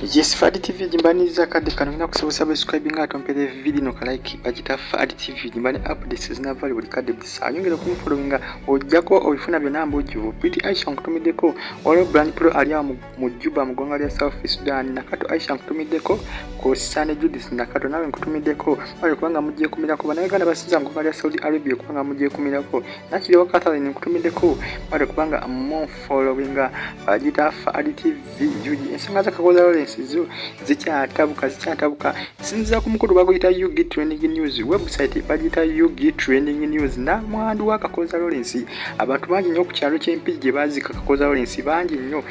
Yes, Fadi TV jimbaniriza akadde kano. Ngenda kusaba subscribe nga atompere video no like bagita Fadi TV jimbani updates zinavali buli kadde buli saa. Yongera okumufollowinga ojjako obifuna byonna mbujjuvu. Pretty Aisha nkutumiddeko, waliwo Brand Pro ali awo mu Juba mu ggwanga lya South Sudan. Nakato Aisha nkutumiddeko, kw'ossa ne Judith Nakato naawe nkutumiddeko, bale kubanga mugyeekumirako. Bannayuganda basinza mu ggwanga lya Saudi Arabia kubanga mugyeekumirako. Nakiriwa Catherine nkutumiddeko, bale kubanga mufollowinga bagita Fadi TV UG. Ensonga za Kakooza Lawrence zo zikyatabuka, zikyatabuka. Sinziza ku mukulu baguyita UG Trending News, website bagiyita UG Trending News. Namwandu wa Kakooza Lawrence, abantu bangi nnyo ku kyalo ky'Empigi gye baazika Kakooza Lawrence, bangi nnyo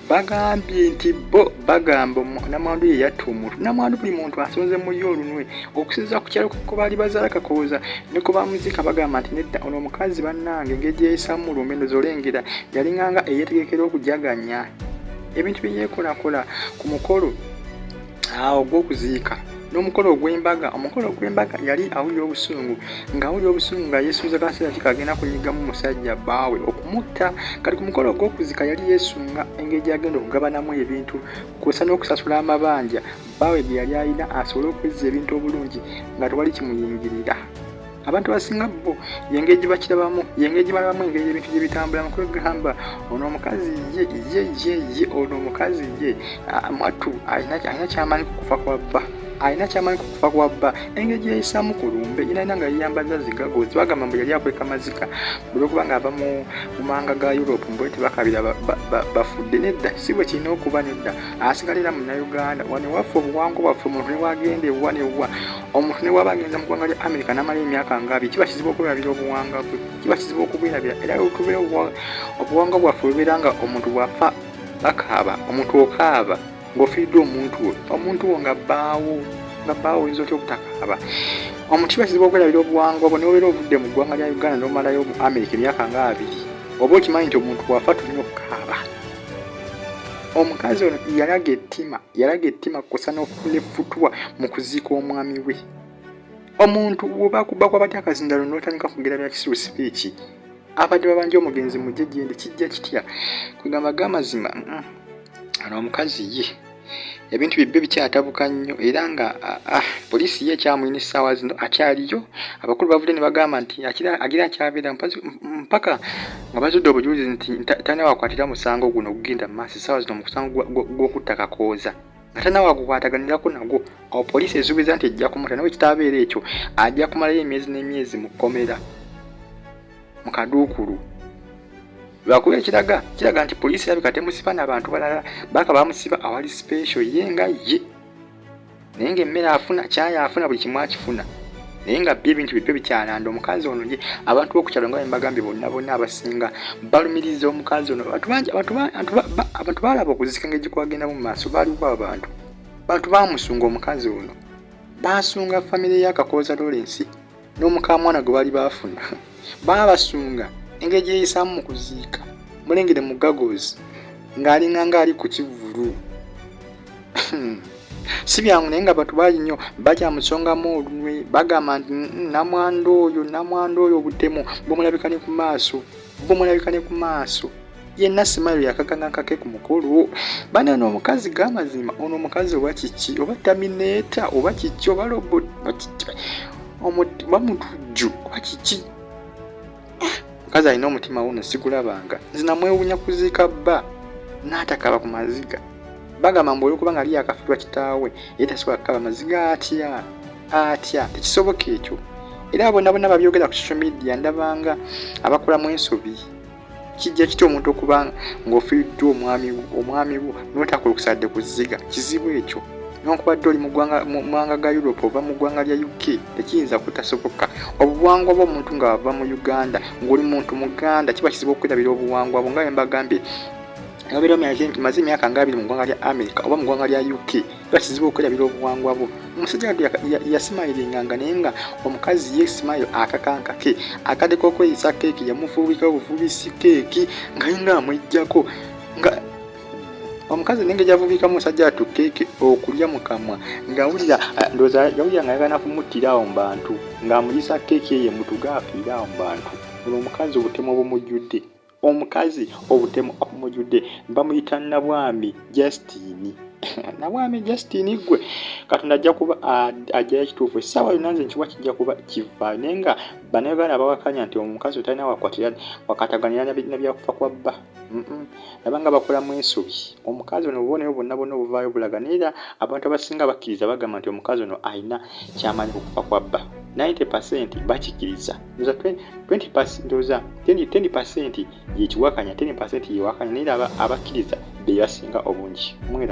bagambye nti bo bagamba namwandu ye yatta omuntu. Namwandu buli muntu asonze mu ye olunwe. Okusinziira ku kyalo ko baali bazaala Kakooza ne ko bamuziika, bagamba nti nedda, ono omukazi bannange engeri gye yeeyisaamu mu lumbe ndoza olengera yalinganga eyeetegekera okujaganya. Ebintu bye yeekolakola ku mukolo awo ogw'okuziika n'omukolo ogw'embaga, omukolo ogw'embaga yali awulira obusungu, ng'awulira obusungu nga yeesunze kaseera ki kagenda kunyigamu musajja bbaawe okumutta. Kati ku mukolo ogw'okuzika yali yeesunga engeri gy'agenda okugabanamu ebintu kw'ossa n'okusasula amabanja bbaawe ge yali alina, asobole okwezza ebintu obulungi nga tewali kimuyingirira. Abantu abasinga bo yengeri gye bakirabamu, yengeri gye balabamu engeri ebintu gye bitambulamu. Kwegamba ono omukazi ye ye ye ye ono omukazi ye mwattu alina kyamanyi ku kufa kwa bba, alina kyamanyi ku kufa kwa bba. Engeri gye yeeyisaamu ku lumbe yinalina nga yeeyambaza zigagozi, bagamba mbu yali akweka mazika olwokuba ng'ava mu mawanga ga Europe, mbu tebakabira bafudde. Nedda, si bwe kirina okuba, nedda. Asigala era Munnayuganda. Wano ewaffe obuwangwa bwaffe, omuntu ne wagenda ewa newa, omuntu ne waba agenza mu ggwanga lya America n'amala emyaka nga 20, kiba kizibu okwerabira obuwangwa bwe, kiba kizibu okubwerabira. Era tubeera obuwangwa bwaffe bubeera nga omuntu bw'afa bakaaba. Omuntu okaaba ng'ofiiriddwa omuntu we, omuntu wo nga bbaawo, nga bbaawo, oyinza otya obutakaaba? Omuntu kiba kizibu okwerabira obuwangwa bwo. Nobeera ovudde mu ggwanga lya Uganda n'omalayo mu America emyaka nga 20, oba okimanyi nti omuntu bw'afa tulina okukaaba. Omukazi ono yalaga ettima, yalaga ettima kusa n'effutwa mu kuziika omwami we. Omuntu bw'obakuba batya akazindalo n'otandika kugera bya kisiru sipiiki, abadde babanja omugenzi mujje gyendi, kijja kitya? Kwegamba g'amazima, ono omukazi ye ebintu bibbe bikyatabuka nnyo. Era nga poliisi ye ekyamuyina essaawa zino, akyaliyo. Abakulu bavudde ne bagamba nti agira akyabeera mpaka nga bazudde obujulizi nti talina wakwatira musango guno ogugenda mu maaso essaawa zino, musango gw'okutta Kakooza, nga talina wakukwataganirako nagwo. Awo poliisi esuubiza nti ejja kumuta, nawe kitaabeera ekyo ajja kumalayo emyezi n'emyezi mu kkomera mu kaduukulu, lwakuba ekiraga kiraga nti poliisi erabika temusiba n'abantu balala, baka bamusiba awali special ye nga ye. Naye ng'emmere afuna, kyayi afuna, buli kimu akifuna, naye nga byo ebintu bibyo bikyalanda. Omukazi ono ye abantu b'okukyalo nga bembagambye bonna bonna abasinga balumiriza omukazi ono. Abantu bangi, abantu balaba okuzika engeri gikwagendamu mu maaso. Baaliwo abantu bamusunga omukazi ono, basunga famire ya Kakooza Lawrence n'omukamwana gwe baali baafuna, baabasunga engeri gyeyisaamu mu kuziika. Mulengere mu gagozi ng'alinga ng'ali ku kivvulu, si byangu. Naye nga abantu bangi nnyo bakyamusongamu olunwe, bagamba nti namwandu oyo, namwandu oyo obutemu bumulabika ne ku maaso, bumulabika ne ku maaso. Yenna simayo yakakanga nkake ku mukulu bana. Ono omukazi g'amazima, ono omukazi oba kiki, oba terminator oba kiki, oba robot oba mutujju oba kiki, mukazi alina omutima wuno sigulabanga. Nze namwewuunya kuziika bba n'atakaba ku maziga. Bagamba mbu olwokuba nga ali yakafirwa kitaawe, ye tasobola kukaba maziga. Atya atya? Tekisoboka ekyo. Era bonna bonna babyogera ku social media ndabanga abakolamu ensobi. Kijja kitya omuntu okuba ng'ofiiriddwa omwami wo n'otakulukusadde ku zziga? Kizibu ekyo. Newankubadde oli mu mawanga ga Europe oba mu ggwanga lya UK, tekiyinza kutasoboka. Obuwangwa bw'omuntu nga wava mu Uganda, ng'oli muntu muganda, kiba kizibu okwerabira obuwangwa bwo. Nga bwe mbagambye, obeera omaze emyaka nga 20 mu ggwanga lya America oba mu ggwanga lya UK, kiba kizibu okwerabira obuwangwa bwo. Omusajja yasimayiringanga, naye nga omukazi ye smile akakankake akadde k'okweyisa keeki yamufuubika obufuubisi keeki nga yinga amwejjako nga omukazi nenge gyavuubikamu omusajja atu keeki okulya mu kamwa, ng'awulira ndowooza yawulira nga ayagala kumuttira awo mu bantu, ng'amulisa keeki eyo emutuga afiire awo mu bantu. Ono omukazi obutemu obumujjudde, omukazi obutemu obumujjudde. Bamuyita Nabwami Justine. Nabwami Justin ggwe Katonda ajja kuba ajjayo ekituufu essaawa yonna, nze nkiwa kijja kuba kivaayo. Naye nga Bannayuganda bawakanya nti omukazi otalina wakwatira wakataganira na byakufa kwa bba, nabanga bakolamu ensobi. Omukazi ono obubonero bwonna bwonna obuvaayo bulaga, naye era abantu abasinga bakkiriza, bagamba nti omukazi ono alina kyamanyi ku kufa kwa bba. 90% bakikkiriza, ndowooza 10% yekiwakanya, 10% yewakanya, naye era abakkiriza be basinga obungi.